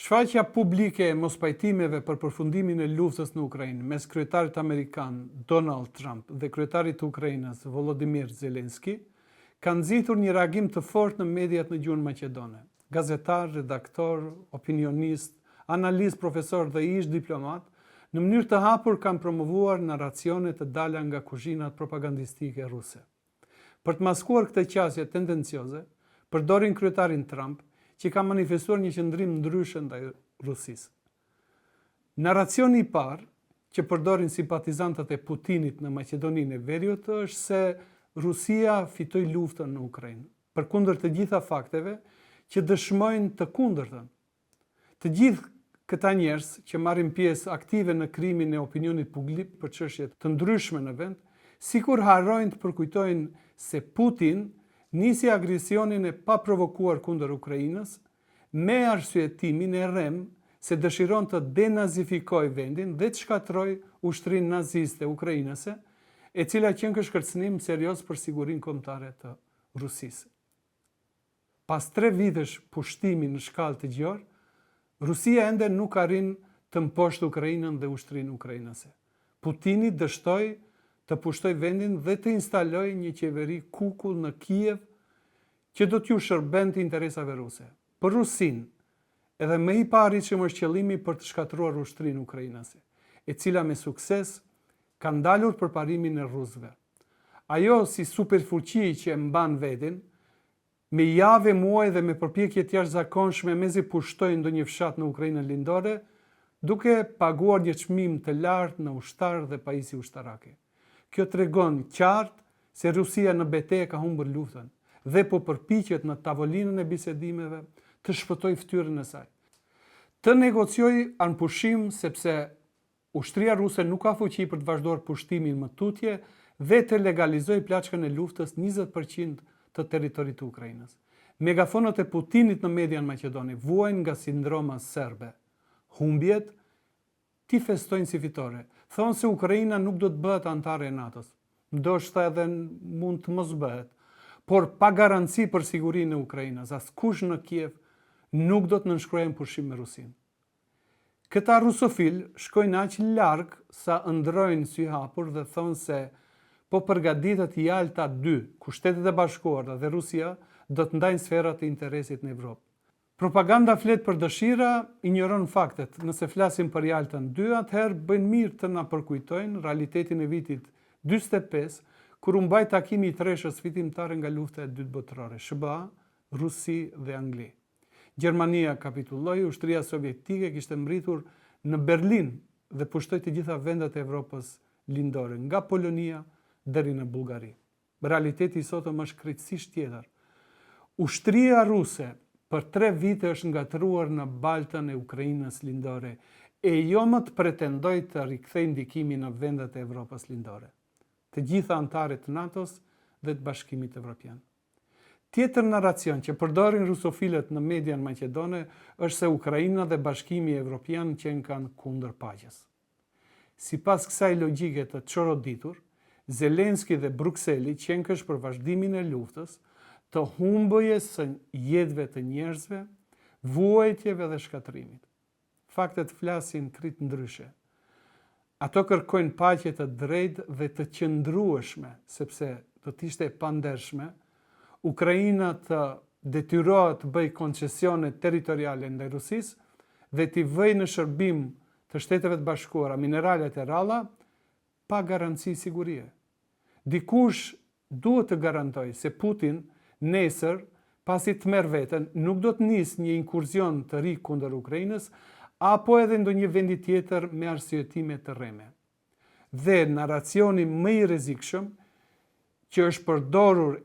Shfaqja publike e mospajtimeve për përfundimin e luftës në Ukrainë mes kryetarit amerikan Donald Trump dhe kryetarit të Ukrainës Volodymyr Zelensky ka nxitur një reagim të fortë në mediat në gjuhën maqedone. Gazetarë, redaktorë, opinionistë, analistë, profesorë dhe ish-diplomatë në mënyrë të hapur kanë promovuar narracione të dala nga kuzhinat propagandistike ruse. Për të maskuar këtë qasje tendencioze, përdorin kryetarin Trump, që ka manifestuar një qëndrim ndryshe ndaj Rusisë. Narracioni i parë që përdorin simpatizantët e Putinit në Maqedoninë e Veriut është se Rusia fitoi luftën në Ukrainë, përkundër të gjitha fakteve që dëshmojnë të kundërtën. Të gjithë këta njerëz që marrin pjesë aktive në krijimin e opinionit publik për çështje të ndryshme në vend, sikur harrojnë të përkujtojnë se Putin nisi agresionin e paprovokuar kundër Ukrainës me arsyetimin e rremë se dëshiron të denazifikojë vendin dhe të shkatërrojë ushtrinë naziste ukrainase, e cila qenkësh kërcënim serioz për sigurinë kombëtare të Rusisë. Pas tre vitesh pushtimi në shkallë të gjerë, Rusia ende nuk arrin të mposhtë Ukrainën dhe ushtrinë ukrainase. Putini dështoi të pushtojë vendin dhe të instalojë një qeveri kukull në Kiev që do t'ju shërbente interesave ruse. Për Rusinë, edhe më i paarritshëm është qëllimi për të shkatërruar ushtrinë ukrainase, e cila me sukses ka ndalur përparimin e rusëve. Ajo si superfuqi që e mban veten, me javë e muaj dhe me përpjekje të jashtëzakonshme mezi pushtoi ndonjë fshat në Ukrainën Lindore, duke paguar një çmim të lartë në ushtarë dhe pajisje ushtarake. Kjo tregon qartë se Rusia në betejë ka humbur luftën dhe po përpiqet në tavolinën e bisedimeve të shpëtojë fytyrën e saj. Të negociojë armëpushim sepse Ushtria ruse nuk ka fuqi për të vazhduar pushtimin më tutje dhe të legalizojë plaçkën e luftës 20% të territorit të Ukrainës. Megafonët e Putinit në median maqedone vuajnë nga sindroma serbe. Humbjet t'i festojnë si fitore. Thonë se Ukraina nuk do të bëhet anëtare e NATO-s. Ndoshta edhe mund të mos bëhet. Por pa garanci për sigurinë e Ukrainës, askush në Kiev nuk do të nënshkruajë armëpushim me Rusinë. Këta rusofilë shkojnë aq larg sa ëndërrojnë syhapur dhe thonë se po përgatitet Jalta dy, ku Shtetet e Bashkuara dhe Rusia do të ndajnë sferat e interesit në Evropë. Propaganda flet për dëshira, injoron faktet. Nëse flasim për Jaltën dy, atëherë bëjnë mirë të na përkujtojnë realitetin e vitit 45, kur u mbajt takimi i treshës fitimtare nga Lufta e Dytë Botërore, SHBA, Rusi dhe Angli. Gjermania kapitulloi, ushtria sovjetike kishte mbërritur në Berlin dhe pushtoi të gjitha vendet e Evropës Lindore, nga Polonia deri në Bullgari. Realiteti i sotëm është krejtësisht tjetër. Ushtria ruse për tre vite është ngatërruar në baltën e Ukrainës Lindore e jo më të pretendojë të rikthejë ndikimin në vendet e Evropës Lindore, të gjitha anëtare të NATO-s dhe të Bashkimit Evropian. Tjetër narracion që përdorin rusofilët në median maqedone është se Ukraina dhe Bashkimi Evropian qenkan kundër paqes. Sipas kësaj logjike të çoroditur, Zelenski dhe Brukseli qenkësh për vazhdimin e luftës, të humbjes së jetëve të njerëzve, vuajtjeve dhe shkatërrimit. Faktet flasin krejt ndryshe. Ato kërkojnë paqe të drejtë dhe të qëndrueshme, sepse do të ishte e pandershme Ukraina të detyrohet të bëjë koncesione territoriale ndaj Rusisë dhe t'i vëjë në shërbim të Shteteve të Bashkuara mineralet e rralla pa garanci sigurie. Dikush duhet të garantojë se Putin nesër, pasi të merr veten, nuk do të nisë një inkurzion të ri kundër Ukrainës apo edhe ndonjë vendi tjetër me arsyetime të rreme. Dhe narracioni më i rrezikshëm që është përdorur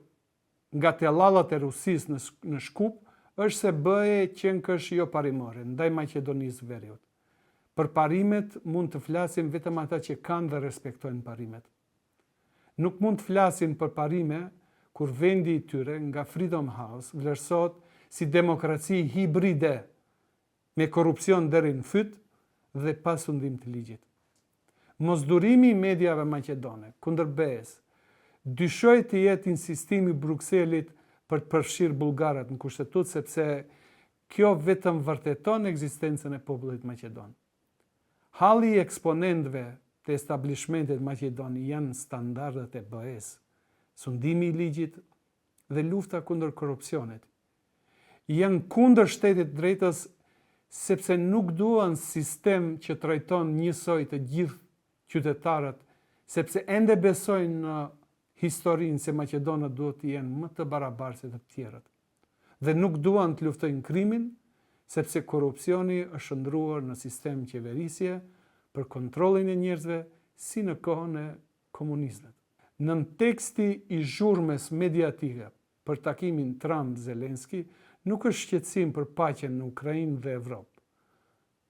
nga tellallat e Rusisë në në Shkup është se BE qenkësh joparimore ndaj Maqedonisë Veriut. Për parimet mund të flasin vetëm ata që kanë dhe respektojnë parimet. Nuk mund të flasin për parime kur vendi i tyre nga Freedom House vlerësohet si demokraci hibride me korrupsion deri në fyt dhe pa sundim të ligjit. Mosdurimi i mediave maqedone kundër BE-së dyshoj të jetë insistim i Brukselit për të përfshirë bullgarët në Kushtetutë sepse Kjo vetëm vërteton ekzistencën e popullit maqedon. Halli i eksponentëve të establishmentit maqedon janë standardet e BE-së, sundimi i ligjit dhe lufta kundër korrupsionit. Janë kundër shtetit të drejtës sepse nuk duan sistem që trajton njësoj të gjithë qytetarët, sepse ende besojnë në historinë se maqedonët duhet të jenë më të barabartë se të tjerët. Dhe nuk duan të luftojnë krimin, sepse korrupsioni është shndërruar në sistem qeverisje për kontrollin e njerëzve si në kohën e komunizmit. Nënteksti i zhurmës mediatike për takimin Trump-Zelensky nuk është shqetësim për paqen në Ukrainë dhe Evropë,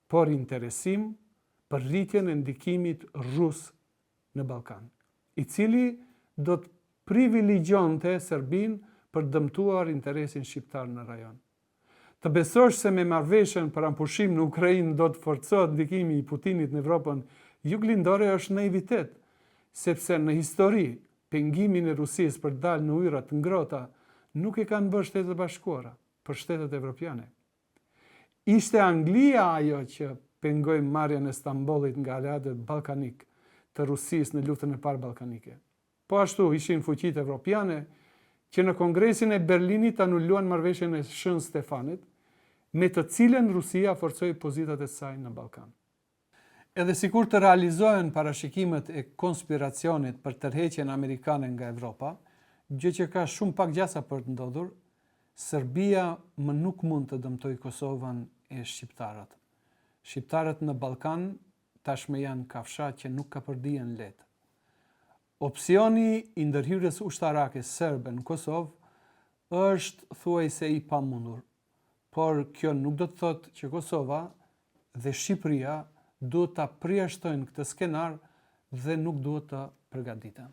por interesim për rritjen e ndikimit rus në Ballkan, i cili do të privilegjonte Serbinë për të dëmtuar interesin shqiptar në rajon. Të besosh se me marrëveshjen për armëpushim në Ukrainë do të forcohet ndikimi i Putinit në Evropën Juglindore është naivitet, sepse në histori pengimin e Rusisë për të dalë në ujëra të ngrohta nuk e kanë bërë Shtetet e Bashkuara, por shtetet evropiane. Ishte Anglia ajo që pengoi marrjen e Stambollit nga aleatët ballkanikë të Rusisë në Luftën e Parë Ballkanike. Po ashtu, ishin fuqitë evropiane që në Kongresin e Berlinit anuluan marrëveshjen e Shën Stefanit, me të cilën Rusia forcoi pozitat e saj në Ballkan. Edhe sikur të realizohen parashikimet e konspiracionit për tërheqjen amerikane nga Evropa, gjë që ka shumë pak gjasa për të ndodhur, Serbia më nuk mund të dëmtojë Kosovën e shqiptarët. Shqiptarët në Ballkan tashmë janë kafshatë që nuk kapërdihen lehtë. Opsioni i ndërhyrjes ushtarake serbe në Kosovë është thuajse i pamundur, Por kjo nuk do të thotë që Kosova dhe Shqipëria duhet ta përjashtojnë këtë skenar dhe nuk duhet të përgatiten.